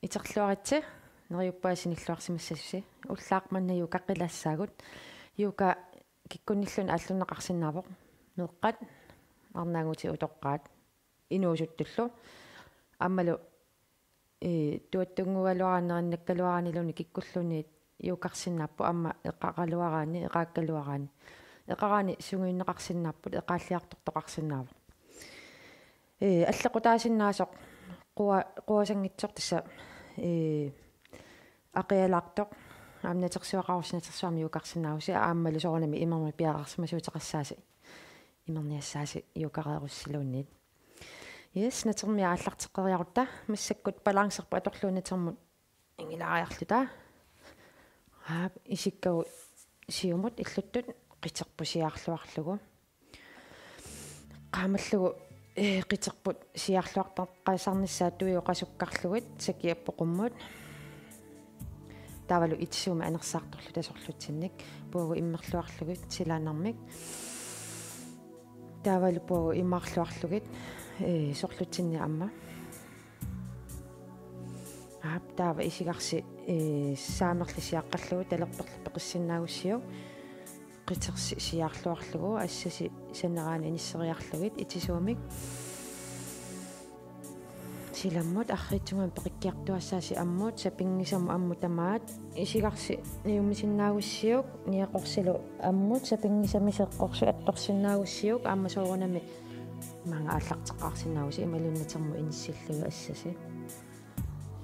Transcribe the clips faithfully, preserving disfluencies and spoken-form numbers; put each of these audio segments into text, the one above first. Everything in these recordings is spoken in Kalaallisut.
Terluaritsi, neriuppunga sinilluarsimassasusi. Ullaaq manna yogaqqilaassaagut. Yoga kikkunnilluunniit aallunneqarsinnaavoq. Meeqqat arnaanngutit utoqqaat inuusuttullu. Aammalu, ee, tuattunnguugaluaraanni, nerinnakkaluaraanniluunniit kikkulluunniit yogarsinnaapput, aamma eqaraluaraanni, eqaakkaluaraanni. Eqaraanni sungiunneqarsinnaapput, eqaalliartortoqarsinnaavoq. Ee, allequtaasinnaasoq, qua-, quasanngitsoq tassa, ee, aqialaartoq, aamma natersuaqarussi natersuarmi yogarsinnaavusi, aammalu soorunami imermik piareersimasuuteqassaasi, imerniassaasi yogareerussi iluanniit. Yes, natermik aallarteqqeriarutta, massakkut balancerput atorlugu natermut ingilaariarluta. Aap, isikkagut siumut illuttut qiterput siaarluarlugu. Qaammallugu, ee, qiterput siaarluartoqqaasarnissaa tuiut qasukkarlugit sakiapput qummut. Taavalu itisuumik anersaartorluta sorlutsinnik, puagut immerluarlugit silaannarmik. Taavalu puagut imaarluarlugit, ee, sorlutsinni aamma. Aap, taava isigarsi, ee, saamerli siaqqallugu talerperli peqissinnaagussigit. Qitersi siaarluarlugu, assasi saneraanut inisseriarlugit itisuumik. Silammut arriitsunnguamik peqikkiartuassaasi ammut, sapinngisamut ammut tamaat. Isigarsi niummisinnaagussiuk, niaqorsilu ammut, sapinngisamik seeqqorsuit attorsinnaagussiuk, aamma soorunami maanga aallarteqqaarsinnaavusi imaluunniit natermut inissillugit assasi.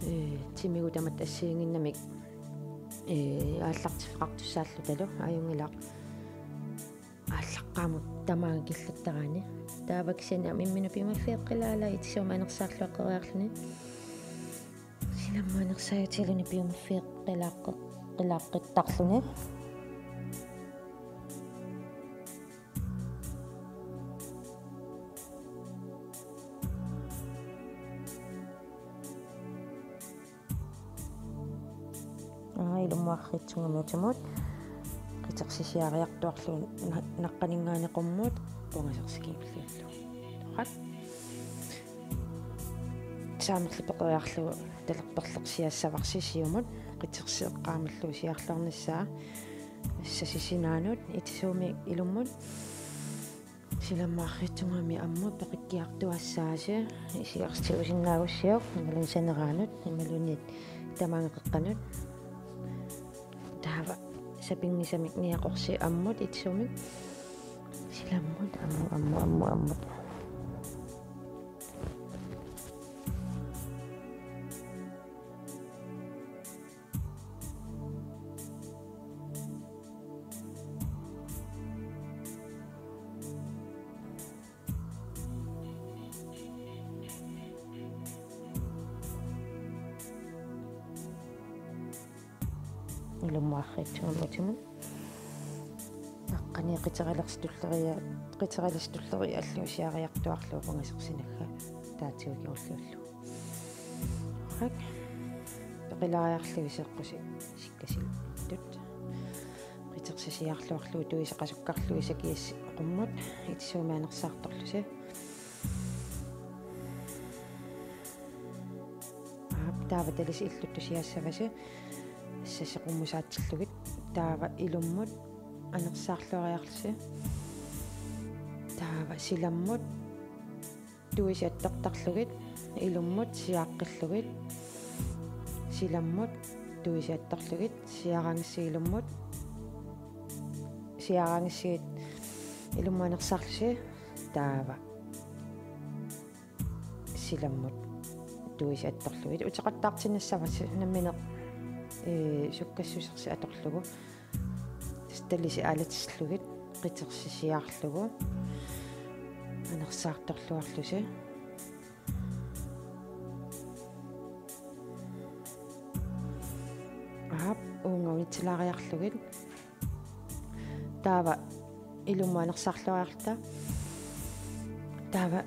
Ee, timigut tamatta assigiinnginnamik, ee, aallartiffeqartussaallutalu ajunngilaq. Aallaqqaammut tamaanga killattaraanni. Taava kisianni aamma imminut piumaffigeqqilaalaat itisuumik anersaarluaqqeriarluni. Silammut anersaajutiluni piumaffigeqqilaaqqe-, qilaaqqittarluni. Aa, ilummut arriitsunnguamik utimut. Qitersi siaariartuarlugu na-, naqqaninngaanniit qummut, pungasarsi kingulliullugu. Torrak. Saamerli peqeriarlugu talerperleq siaassavarsi siumut, qitersi eqqaamallugu siaarluarnissaa. Assasi sinaanut, itisuumik ilummut. Silammut arriitsunnguamik ammut peqikkiartuassaasi, isigarsi tigusinnaagussiuk, imaluunniit saneraanut, imaluunniit tamaanga qeqqanut. Taava sapinngisamik niaqorsi ammut itisuumik. Silammut ammut, ammut, ammut, ammut. Ilummut arriitsunnguamik utimut. Naqqaniit qiteraleriartulleriarlugu, qiteraleriartulleriarlugu siaariartuarlugu pungasarsi naggat. Taatigut kingulliullugu. Torrak. Peqilaariarlugit seeqqusi sikkasittut. Qitersi siaarluarlugu tuisa qasukkarlugit sakiassi qummut, itisuumik anersaartorlusi. Aap, taava talisi illuttut siaassavasi, assasi qummusaatillugit, taava ilummut anersaarluariarlusi. Taava silammut tuisi attortarlugit, ilummut siaaqqillugit, silammut tuisi attorlugit, siaaraangassigit ilummut, siaaraangassigit ilummut anersaarlusi, taava silammut tuisi attorlugit. Uteqattaartinnissavat nammineq, ee, sukkassusersi atorlugu. Tassa talisi aalatillugit, qitersi siaarlugu, anersaartorluarlusi. Aap, uunga unitsilaariarlugit. Taava ilummut anersaarluariarluta. Taava,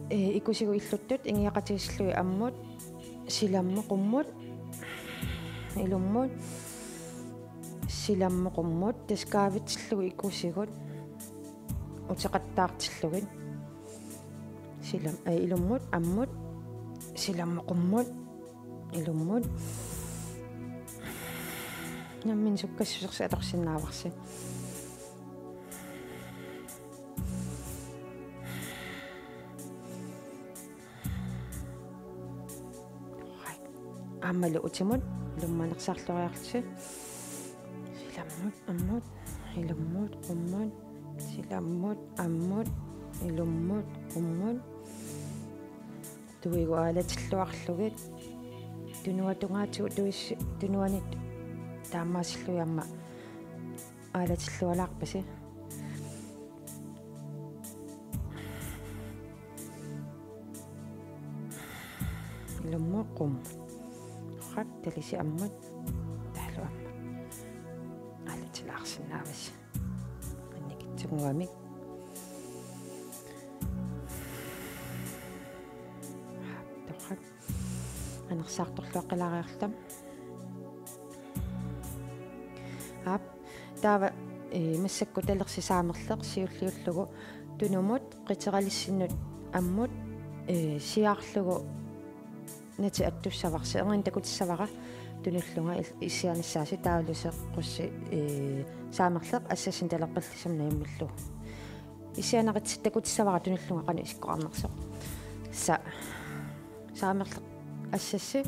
ee, ikusigut illuttut ingiaqatigissillugit ammut, silammut qummut, ilummut, silammut qummut, tassa kaavitsillugu ikusigut uteqattaartillugit. Silam-, ee, ilummut, ammut, silammut qummut, Ilummut. Nammineq sukkassusersi atorsinnaavarsi. Aammalu utimut, ilummut anersaarluariarlusi. Silammut, ammut, ilummut, qummut, silammut, ammut, ilummut, qummut. Tuigut aalatilluarlugit. Tunuata tungaatigut tuissi-, tunuanit taamaasillugit aamma aalatillualaarpasi. Ilummut qummut. Torrak, talisi ammut. Taavalu ammut. Aalatilaarsinnaavasi. Annikitsunnguamik. Torrak. Anersaartorluaqqilaariarluta. Aap, taava, ee, massakkut talersi saamerleq siulliullugu tunumut qitoralissinnut ammut, ee, siaarlugu natit attussavarsi, erniinnaq takutissavara tunullunga il-, issianissaasi taavalu seeqqussi, ee, saamerleq assassinik talerperlissumik najummillugu. Issianeritsi takutissavara tunullunga qanoq isikkoqarnersoq. Sa-, saamerleq assassi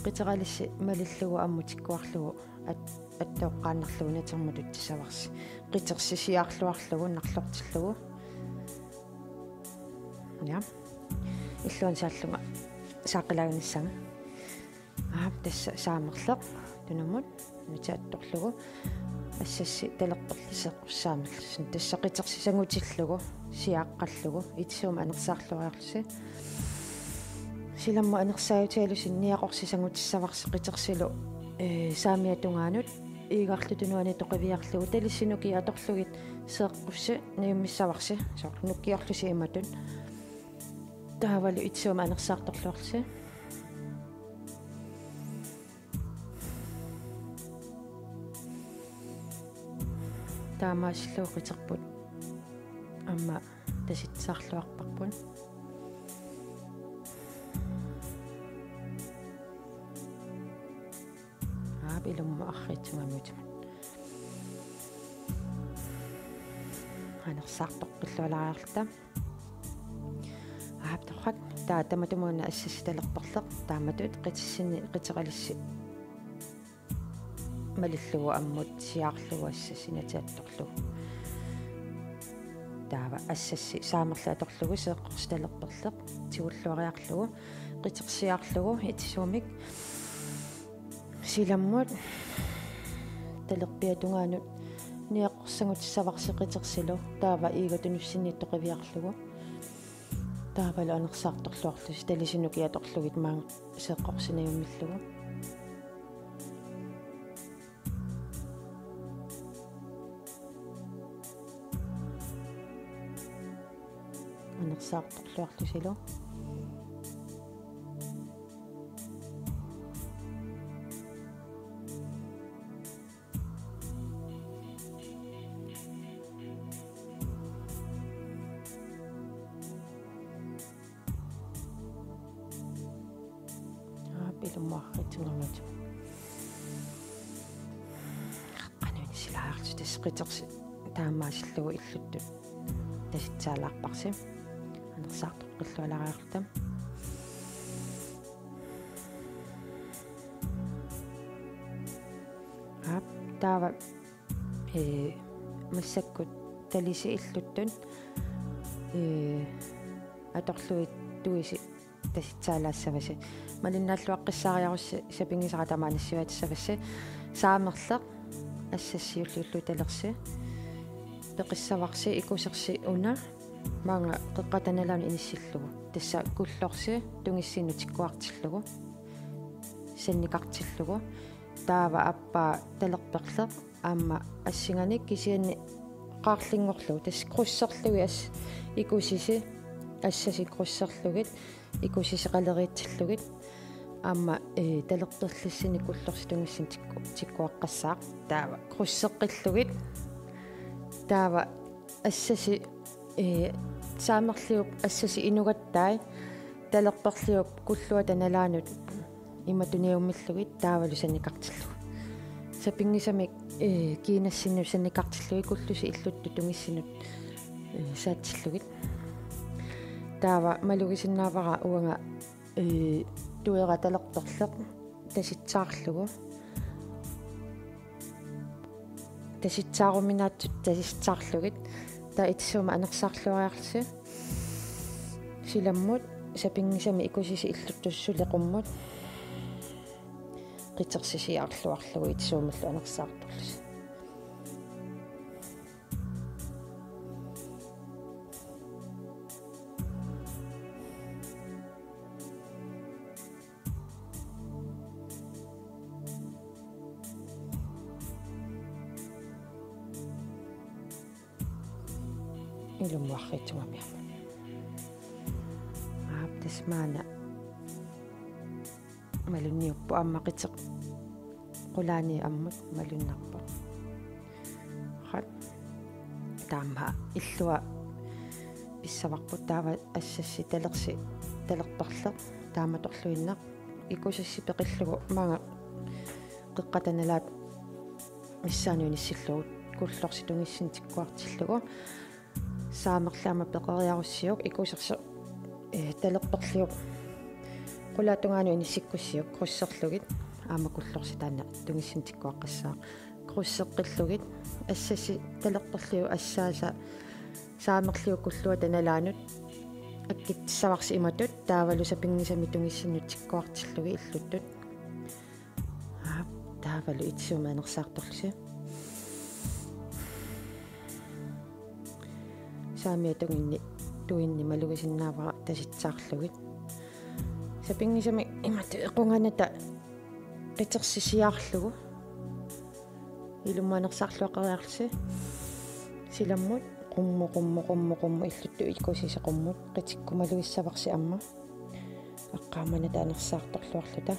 qitoralissi malillugu ammut tikkuarlugu at-, attooqqaannarlugu natermut tutissavarsi. Qitersi siaarluarlugu narlortillugu. Ja. Illuanut saallunga saaqqilaaginissannga. Aap, tassa saamerleq tunumut natit attorlugu assassi talerperlissaq saamerlissani. Tassa qitersi sangutillugu, siaaqqallugu, itisuumik anersaarluariarlusi. Silammut anersaajutigalusi niaqorsi sangutissavarsi qitersilu, ee, saamiata tungaanut, iigarlu tunuani toqiviarlugu, talissi nukiit atorlugit seeqqussi najummissavarsi, soorlu nukiorlusi imatut. Taavalu itisuumik anersaartorluarlusi. Taamaasillugu qiterput aamma tasitsaarluarparput. Aap, ilummut arriitsunnguamik utimut. Anersaartoqqillualaariarluta. Aap, torrak. Taava tamatumuuna assassi talerperleq taamatut qitissinni qitoralissi malillugu ammut siaarlugu assassi natit attorlugu. Taava assassi saamerleq atorlugu seeqqorsi talerperleq tigulluariarlugu qitersiaarlugu itisuumik silammut talerpiata tungaanut niaqorsi sangutissavarsi qitersilu, taava iiga tunussinni toqiviarlugu. Taavalu anersaartorluarlusi, talissi nukiit atorlugit maanga seeqqorsi najummillugu. Anersaartorluarlusilu. Aap, ilummut arriitsunnguamik utimut. Qanoq inissilaariarlusi, tassa qitersi taamaasillugu illuttut tasitsaalaarparsi. Anersaartoqqillualaariarluta. Aap, taava, ee, massakkut talisi illuttut, ee, atorlugit tuisi tasitsaalaassavasi. Malinnaalluaqqissaariarussi sapinngisara tamaanissiuatissavassi. Saamerleq assassi siulliullugu talersi. Peqissavarsi ikusersi una maanga qeqqata nalaanut inissillugu. Tassa kullorsi tungissinnut tikkuartillugu. Sannikartillugu. Taava aappaa talerperleq aamma assinganik kisianni qaarlinngorlugu. Tassa krydserlugit as-, ikusisi assasi krydserlugit. Ikusisi qaleriitsillugit aamma, ee, talerperlissinni kullorsi tungissinni tikku-, tikkuaqqassaaq. Taava krydseqqillugit. Taava assasi, ee, saamerliup assasi inugattai talerperliup kulluata nalaanut imatut niummillugit taavalu sannikartillugit. Sapinngisamik, ee, kiinassinnut sannikartillugit kullusi illuttut tungissinut, ee, saatsillugit. Taava malugisinnaavara uanga, ee, tuera talerperleq tasitsaarlugu. Tasitsaaruminaatsut tasitsaarlugit. Taava itisuumik anersaarluariarlusi. Silammut sapinngisamik ikusisi illuttut suli qummut. Qitersi siaarluarlugu itisuumillu anersaartorlusi. Ilumut arriitsumik amiarmat. Aap, tassa maanna malunniuppoq, aamma qiteq qulaani ammut malunnarpoq. Rat. Taama illua pissavarput, taava assassi talersi talerperleq taamatorluinnaq. Ikusassi peqillugu maanga qeqqata nalaat missaanut inissillugu kullorsi tungissinut tikkuartillugu. Saamerli aamma peqeriarussiuk, ikusersoq, ee, talerperliuk qulaatungaanut inissikkussiuk krydserlugit, aamma kullorsi taanna tungissinut tikkuaqqissaaq. Krydseqqillugit assassi talerperliuk assaasa saamerliup kulluata nalaanut akkittussavarsi imatut, taavalu sapinngisamik tungissinut tikkuartillugit illuttut. Aap, taavalu itisuumik anersaartorlusi. Saamiata tunginni, tuinni malugisinnaavara tasitsaarlugit. Sapinngisamik imatut equnganata qitersi siaarlugu. Ilumut anersaarluaqeriarlusi. Silammut qummut, qummut, qummut, qummut, illuttut ikusisi qummut. Qitikkut malugissavarsi aamma. Aqqaamanata anersaartorluarluta.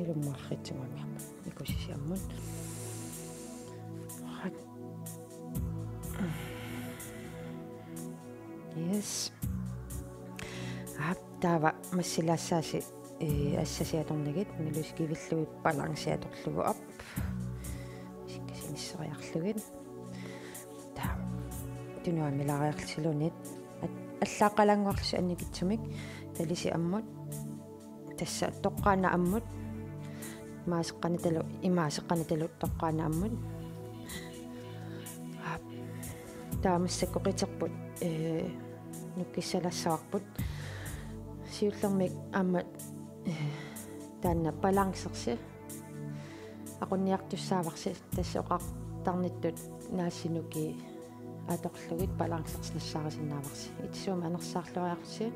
Ilumut arriitsumik amiarmat. Ikusisi ammut. Yes. Aap, taava massilaassaasi, ee, assasi atornagit, nalusi kivillugit balanci atorlugu, aap. Isikka sinisseriarlugit. Taava tunuamilaariarlusiluunniit. At-, allaaqqalaannguarlusi annikitsumik. Talisi ammut. Tassa toqqaannaq ammut. Imaaseqqanitalu, imaaseqqanitalu toqqaannaq ammut. Aap. Taava massakkut qiterput, ee, nukkissalaassavagut. Siullermik aamma, ee, taanna balancersi aqunniartussaavarsi, tassa oqartarnittut naassinukii atorlugit balancersi nassaarisinnaavarsi. Itisuumik anersaarluariarlusi.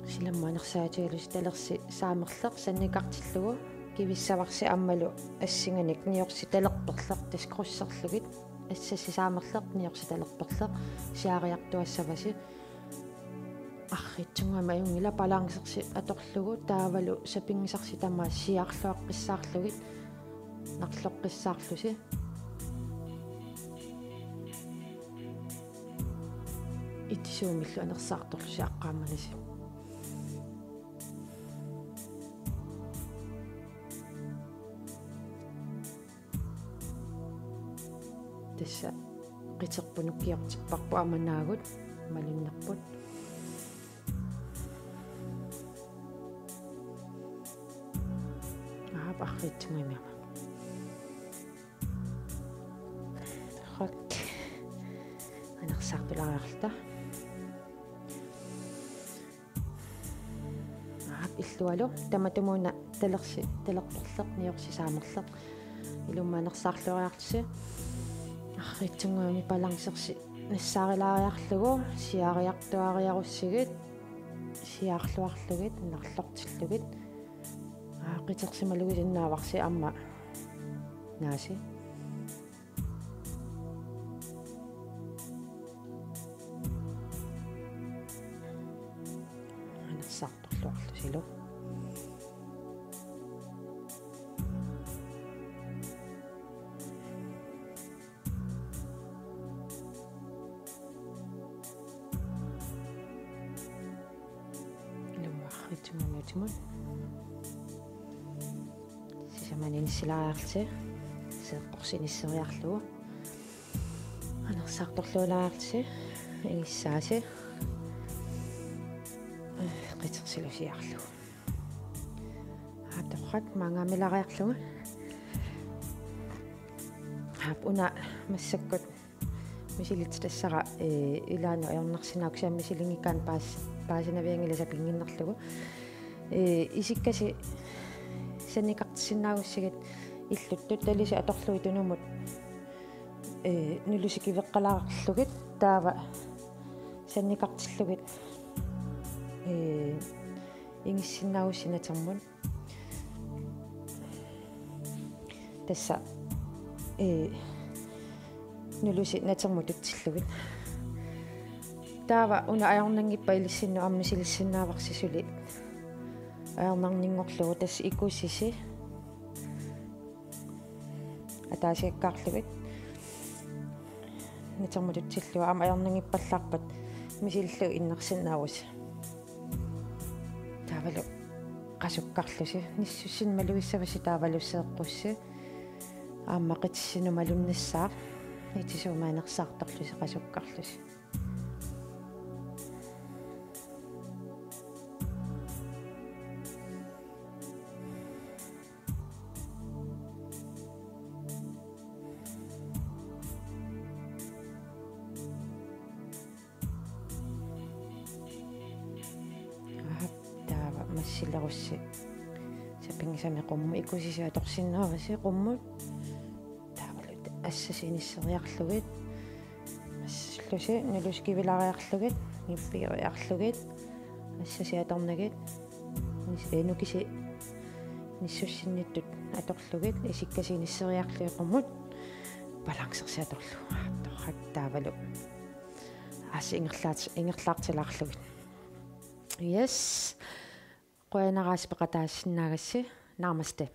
Silammut anersaatigalusi talersi saamerleq sannikartillugu kivissavarsi aammalu assinganik niorsi talerperleq, tassa krydserlugit, assassi saamerleq niorsi talerperleq siaariartuassavasi. Arriitsunnguamik ajunngilaq, balancersi atorlugu taavalu sapinngisarsi tamaat siaarluaqqissaarlugit narloqqissaarlusi. Itisuumillu anersaartorlusi aqqaamanasi. Tassa qiterput nukkiortipparput aamma naagut malunnarput. Aap, arriitsumik amiarmat. Rak. Anersaartulaariarluta. Aap, illualu tamatumuuna talersi talerperleq niorsi saamerleq. Ilumut anersaarluariarlusi. Arriitsunnguamik balancersi nassaarilaariarlugu siaariartuariarussigit, siaarluarlugit, narlortillugit. Aap, qitersi malugisinnaavarsi aamma naasi. Anersaartorluarlusilu. Ilumut arriitsimut nutsimut. Sisamani inissilaariarlusi, seeqqorsinisseriarlugu. Anersaartorlualaariarlusi, inissaasi. Qitersilusiarlugu. Aap, torrak, maanngaanniilariarlugu. Aap, una massakkut misilitsitassara, ee, ilaannut ajornarsinnaavoq, kisianni misilinngikkaanni paas-, paasinavianngilaq sapinnginnerlugu. Ee, isikkasi sannikartissinnaagussigit illuttut, talissi atorlugit tunumut, ee, nulusi kiveqqalaarlugit, taava sannikartillugit, ee, inissinnaagussi natermut. Tassa, ee, nulusi natermut tutsillugit. Taava una ajornanngippat ilissinnut aamma misilissinnaavarsi suli ajornarninngorlugu, tassa ikusisi ataasiakkaarlugit. Natermut tutsillugu aamma ajornanngippallaarpat misilillugu innarsinnaavusi. Taavalu qasukkarlusi. Nissussineq malugissavasi taavalu seeqqussi. Aamma qitissineq malunnassaaq. Itisuumik anersaartorlusi qasukkarlusi. Aap, taava massilerussi sapinngisamik qummut, ikusisi atorsinnaavasi qummut. Taavalu assasi inisseriarlugit. Assallusi nulusi kivilaariarlugit, nippioriarlugit, assasi atornagit, nis-, ee, nukisi nissussinnittut atorlugit, isikkasi inisseriarlugit qummut, balancersi atorlugu. Torrak, taavalu assat ingerlaat-, ingerlaartilaarlugit. Yes. Qujanaq aasiit peqataasinnaagassi. Namaste.